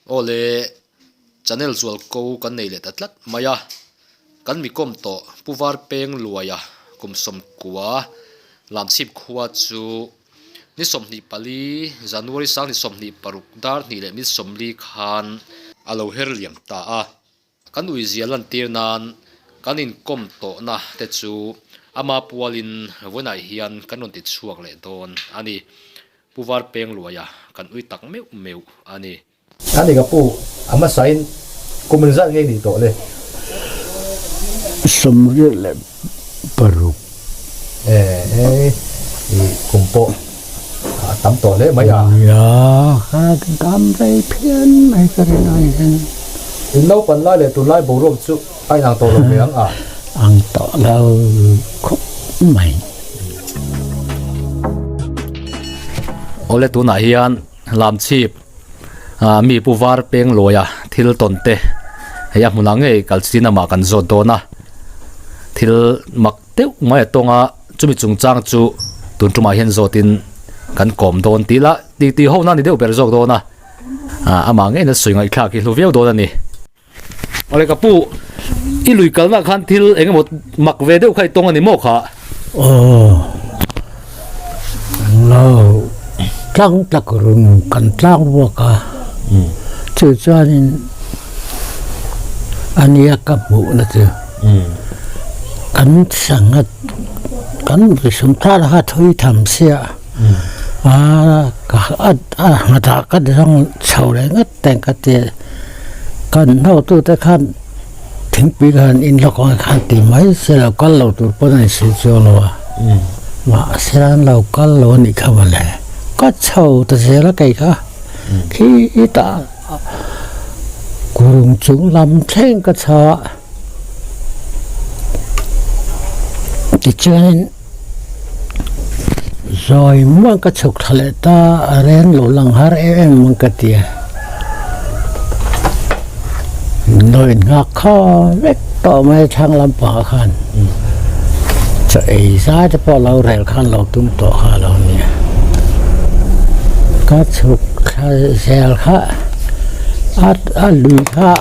Aw le, channel zual ko kan nei leh ta tlat mai a, kan mi kawm tawh Pu Varpeng Luaia kum sawmkua Lamchhip khua chu ni 24 January sang ni 26 dar hnih leh minute 40 khan a lo her liam ta a. Kan uizia lantir nan kan inkawm tawhna te chu ama pualin vawiinah hian kan rawn ti chhuak leh dawn a ni. Pu Varpeng Luaia kan ui tak meuh meuh a ni. A ni ka pu, a hmasain kum engzat nge nih tawh le? 86. E, i kum pawh a tam tawh hle mai a. Nia, ka dam rei phian mai ka rin ai hian. In naupan lai leh tunlai boruak chu a inang tawh lo ve ang a? Ang tawh lo khawp mai. Awle tunah hian Lamchhip mi Pu Var Peng Luaia thil tawn te hei a hmunah ngei kal chin amah kan zawt dawn a, thil mak deuh mai a tawng a, chumi chungchang chu tun tumah hian zawtin kan kawm dawn tih lah tih tih ho na ni deuh ber zawk dawn a, amah ngeiin a sawi ngaihthlak hi hlu viau dawn a ni. Awle ka pu, i lui kalna khan thil eng emaw mak ve deuh kha i tawng a ni maw kha? Aw, englo tlang tlak rung kan tlang buak a, chu chuanin a nia ka hmuhna chu kan sangha kan risum thar kha thui tham sia a a nghatah ka zawng chho leh ngat teng ka ti. Kan hnawhtute khan thingpui khan in lawk ang khan ti mai se lo kal lo tur pawn a insil chuang lo a, mahse an lo kal lo a nih kha mawle, ka chho ta zel a kei kha khi tah kurung chung lam thleng ka chho a, tichuanin Zawi muang ka chhuk thla leh ta a reng lo lang har em em ang ka ti a, nawi nghak kha vek tawh mai thlang lampangah khan chaw ei zai te pawh lo rel khan lo tum tawh kha a lo nia, ka chhuk thla zel kha a lui kha.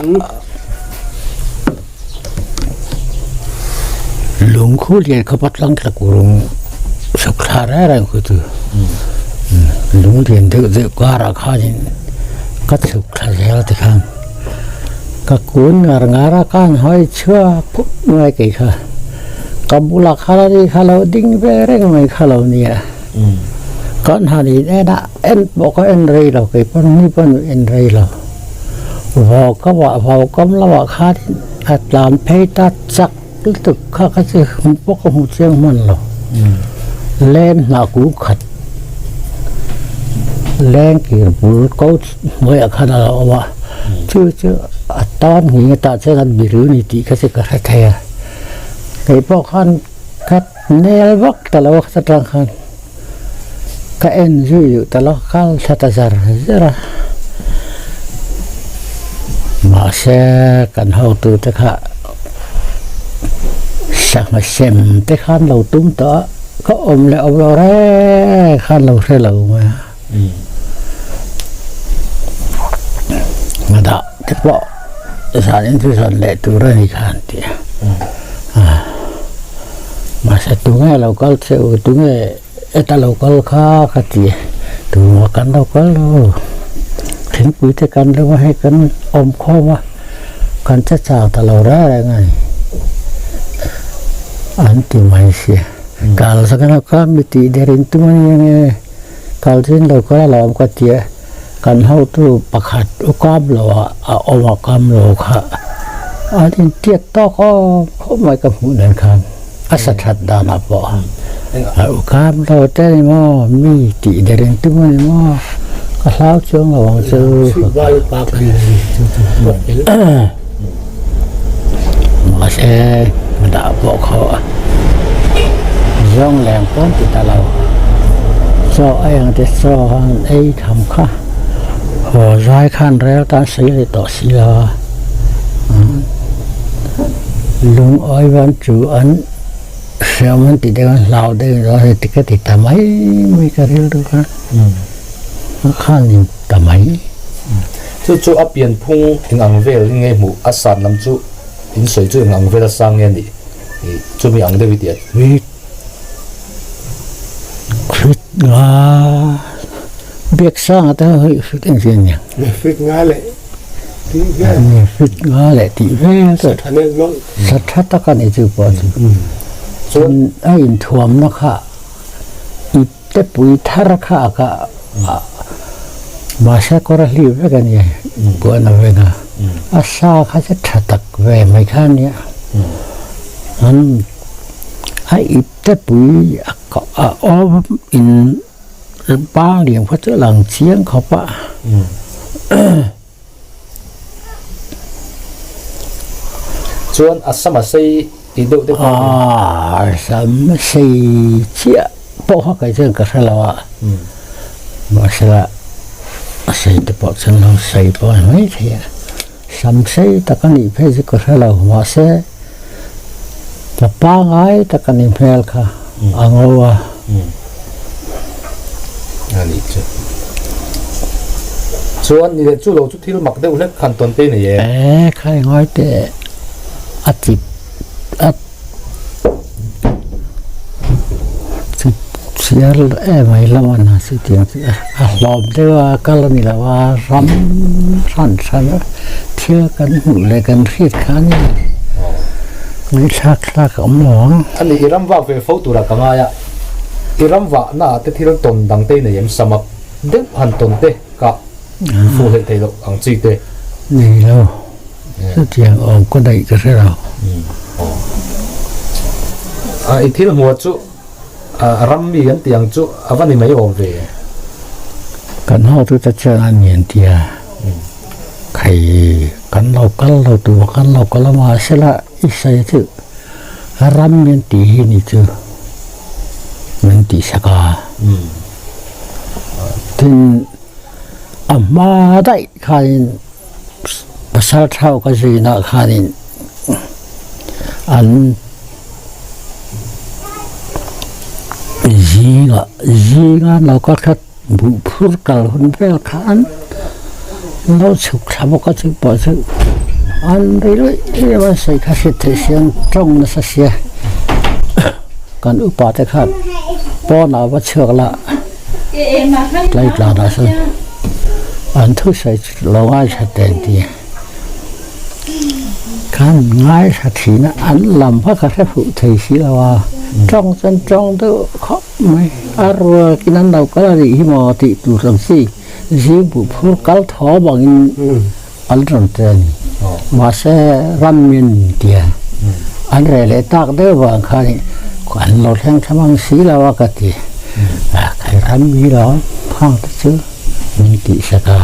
Lungkhu lian kha patlang tla kurung sak thla reng reng khu chu lung lian deuh deuh karah khanin ka chhuk thla zel ti khan ka kun ngar ngar a khan hawi chhuak phup mai kei kha ka bulah khan ani kha lo ding ve reng mai kha lo nia kan han in en a en pawh ka en rei lo kei pawn ni pawn en rei lo. Vau ka vah vau kam lamah khan a tlan phei ta chak lutuk kha ka chu hmu pawh ka hmu chiang hman lo. Leng hnah kung khat leng kir bul ko hnuaiah khan a lo awm a, chu chu a tan nghing a tah chuan an biru ni tih kha chu ka hre thei a. Kei pawh khan ka nel vak ta lo a atang khan. Ka en zui duh ta lo kal thla ta zar zar a, mahse kan hotu te kha sangha sem te khan lo tum tawh a, ka awm leh awm lo reng khan lo hre lo mai a, dah te pawh zan in chu zan leh tur a ni kha an ti a. Mahse tunge lo kal che u, tunge heta lo kal kha ka ti a, tumah kan lo kal lo, thingpui te kan lo a hei kan awm khawm a, kan che chang ta lo reng reng a ni an ti mai sia. Kal sa kan lo kal mi tih der in tum a ni ange, kal chu in lo kal alawm ka ti a, kan hotu pakhat u kam lo ah a awm a kam lo kha an intiat tawk awm khawp mai ka hmuh nen khan a sa that dan ah pawh a u kam lo te ni maw mi tih der in tum a ni maw ka hlau chuang lo ang chu mahse dah pawh khaw zawng leng pawn ti ta lo chaw ei ang te chaw han ei tham kha haw zai khan rel tan sei leh tawh si lo a lungawi van chu an hriam an ti deuh an hlau deuh in hei ti ka ti ta mai mai ka rilru kha khan in ta mai. Chu chu a pianphung eng ang vel nge hmuh a san lam chu in sawi chu eng ang vel a sang nge nih chumi ang deuh i ti a. Feet feet nga biak sang ata hei feet eng chian nia. Feet nga leh tih vel. Feet nga leh tih vel. Sa tha nen nawlh. Sa tha tak a ni chu pawh chu. Chuan a inthuamna kha ip te pui thar kha a kah a mahse kawr a hlip vek a ni puan a veng a a sa kha chu tha tak ve mai kha a nia an a ip te pui a kah a awm in bang lian kha chu a lang chiang khawp a. Chuan a sam a sei tih deuh te pawh a ni. A sam a sei chiah pawh kha kei chuan ka hre lo a, mahsela a sei te pawh chuan lo sei pawh a ni mai thei a, sam sei tak a nih phei chu ka hre lo, mahse pa pangai tak a ni hmel kha a ngo a. A nih chu. Chuan ni leh chu lo chu thil mak deuh hlek khan tawn te nei em? E khai ngawi teh a chip a chip chhiar em ai lo a na chu tiang chu a hlawm deuh a kal a ni lo a ram hran hran a thil kan hmuh leh kan hriat kha a ni ngaihthlak thlak a awm lo ang. A ni i ram vak ve fo turah ka ngai a. I ram vahna ah te thil tawn dang te i nei em? Samak deuh han tawn te ka fuh hleih theih loh ang chi te. Nei lo. Chutiang awm ka daih ka hre lo. I thil hmuh chu ram mi an tih ang chu a va ni mai awm ve. Kan hotu te chuan an ngen tia khai kan lo kal lo tur kan lo kal a mahsela i sawi chu ram mi an tih hi ni chu. Min tih sak a. Tin, a hma daih khanin pasal thau ka zuinah khanin an zingah zinga lo ka khat buh phur kal hun vel kha an lo chhuk thla bawk a chu pawh chu an ri luih em a sawi kha hriat theih siam tawng nasa sia kan upa te khan pawnah va chhuak la tlai tlanah sawn an thusawi chu lo ngaithla teh an ti a khan ngaithla thin a an lam kha ka hre fuh thei si lo a tawng chuan tawng deuh khawp mai a ruakin an lo kal a nih hi maw tih tur ang chi. Zing buh phur kal thaw bangin an rawn te a ni. Mahse ram min tia an reh leh tak deuh vang khan an lo thleng thla mang si lo a ka ti. Khai ram mi lo phang te chu min tih sak a.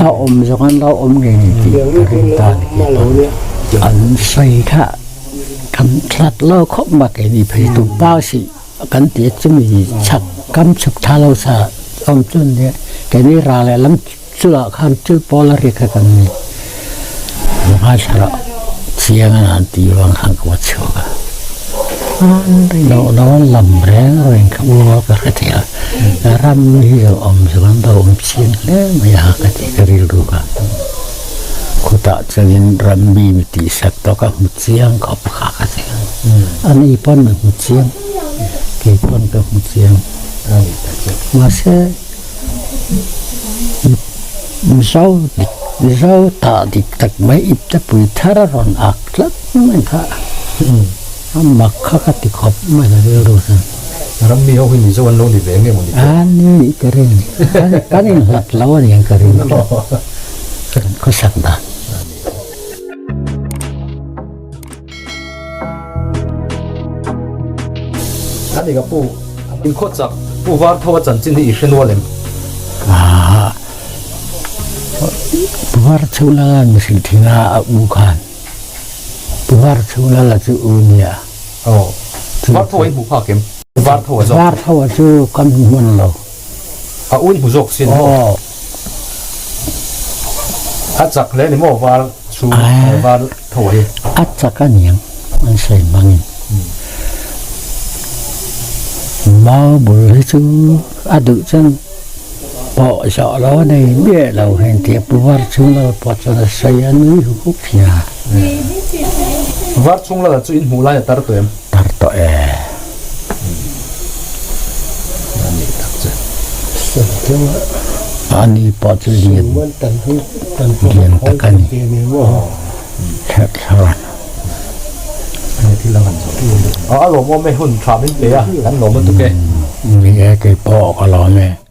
A awm zawng an lo awm ngei ngei tih ka ring ta a ni. An sawi kha kan hlat lo khawp mai keini phei tumpa si. Kan ti chumi chhak kam chhuk tha lo sa awm chu nia keini ra leh lam chungah khan thil pawl a ri kha kan ni ngaithla rawh chiang a han tih vang khan ka va chhuak a lo lo an lam reng reng kha u a ka hre thei a ram hi lo awm chu an lo awm chiang hle mai a ka tih ka rilru kha khutah chuanin ram mi mi tihsak tawh ka hmu chiang khawp kha ka ti a ani pawn a hmu chiang kei pawn ka hmu chiang mahse mizo dik mizo tah dik tak mai ip te pui thar a rawn ak tlat mai kha a mak kha ka ti khawp mai ka rilru chuan. Ram mi ho hi mizo an lo ni ve nge maw ni te? A ni ka ring kan inhlat lo a ni ang ka ring kan khawsak dan. Ani ka pu in khaw chak pu var tho a chanchin hi i hre nual em? Ah, pu var chho la mi hrilh thin a a u khan. Pu var chho la la chu u nia. Oh, var tho a in hmu phak em? Var tho a zawk. Var tho a chu kan hmu hman lo. A u in hmu zawk sin maw? A chak hle ni maw var chu var tho hi? A chak a niang an sawi hmangin. Mau bul hi chu a duh chuan. pawh zawh lo a nei miah lo heng tia Pu Varchunglal pawh chuan a sawi a nui huk huk thin a. Varchunglal chu in hmuh lai a tar tawh em? Tar tawh e. A nih tak chu. Ani pawh chu lian lian tak a ni. Thlep thlawr. A lawmawm e hun tha min pe a, kan lawm lutuk e. Ni e, keipawh ka lawm e.